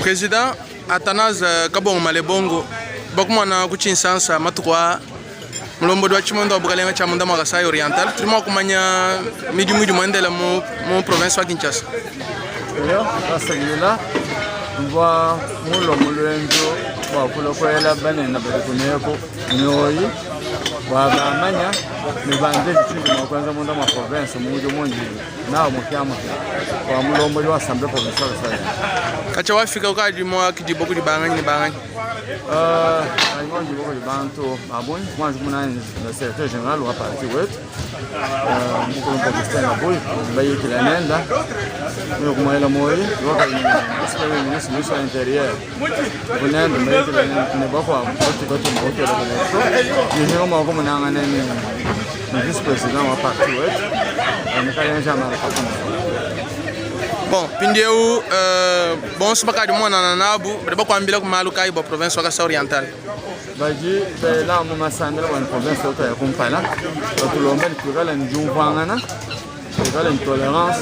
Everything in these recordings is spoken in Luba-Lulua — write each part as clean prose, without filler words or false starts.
President Athanase Kabongo Malebongo bakumana ku Tshinsansa matuku aa mulombodi wa tshimondo wa bukalenga tshia munda mua Kasai Oriental tudi mua kumanya midimu idi muendela mu, mu province wa Kinshasa. Eyo, basakidila mvua mulua mu luendu bua kulua kuela banene badi kuneku mioyi bua bamanya ne bandeje tshindi mua kuenza munda mua province mu mudimu undi nawu mupiamupia wa mulombodi wa assemblée provinciale Kasai. Katshia wafika ukadi muakidibua kudi banganyi ne banganyi? Kadi kudi bantu ba bungi muanji munani na secrétaire général wa parti wetu mukulu Augustin Kabuya bayikila nenda uyo kumuela moyi wakali vice ministre ministre wa intérieur kunenda bayikila ne bakuabu batumbokela kunetu nihinga mua kumunangana ne vice président wa parti wetu mukalenge Jean Marc Kabund. Bon, mpindieu uh, bonso bakadi muonana nabu badi bakuambila ku malu kayi bua province wa Kasai Oriental? Badi bela mu masambila bua province wetu ya kumpala, batulomba ne tuikale ne diumvuangana, tuikale ne tolerance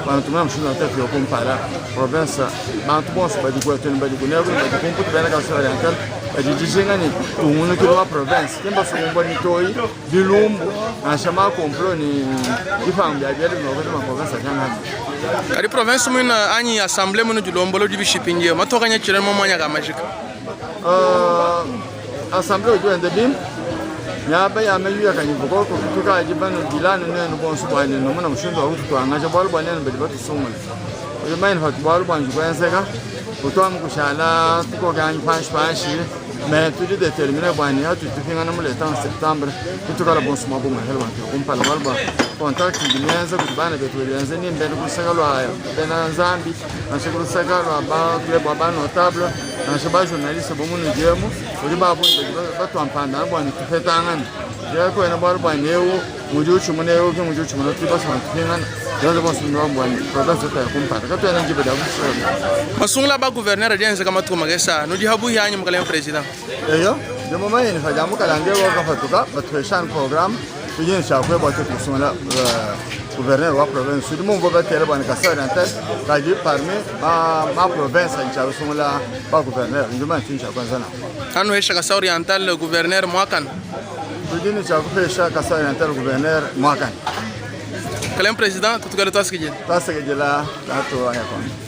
bua tumone mushindu wa tuetu ya kumpala province. Bantu bonso badi kuetu ne badi kuneku ne badi kumputu bena Kasai Oriental badi dijinga ne tungunukilu wa province, ki mbasue kumvua mitoyi bilumbu nansha ma complot ne bipangu bia biela bimue ma province ajangabi. Kadi province muina anyi assemblée muina dilombola udi bishi mpindieu matokanya tshila mu mwanya ka majika. Uh, assemblée udi wenda bimpe miaba ya meyi yakanyivuka tukadi banu bilanu nenu bonso bua nenu muna mushindu wa kutuangaja bualu bua nenu badi batusungula udi manyine patu bualu buanji kuenzeka utuamu kushala tukokanyi panshi panshi Mais tudi determine bua ne atudi tupingana mu le 30 septembre tutukala bonso muaba umue hela bantu kumpala bualu bua contact idi mienza kudi bana betu badi benza ni mbena ku luseke lua bena nzambi nansha ku luseke lua ba club wa ba notable nansha ba journaliste bu munudi emu udi ba bungi badi batua mpanda bua ne tupetangane kuena bualu bua ne eu Mudi utshimuna eu ke mudi utshimuna tudi basue bantu pingana tuenze bonso bua ne province yetu ya kumpala katuena diba dia kushala. Masungula ba gouverneur adi enzeka matuku makese aa nudi habuhi anyi mukalenge president? Eyo ndi mumanye ne padi mukalenge eu wakapatuka batupesha programme tudi ne tshia kuya bua tuetu kusungula gouverneur wa province tudi mumvua batele bua ne Kasai Oriental kadi parmi ma, ma province adi tshia kusungula ba gouverneur ndi mumanye tshinyi tshia kuenza nanku. Anuhesha Kasai Oriental gouverneur muakane. Tudi ne tshia kupesha Kasai Oriental gouverneur muakane. Kalem president tutukale tuasikidila. Tuasikidila tatu wa yakonda.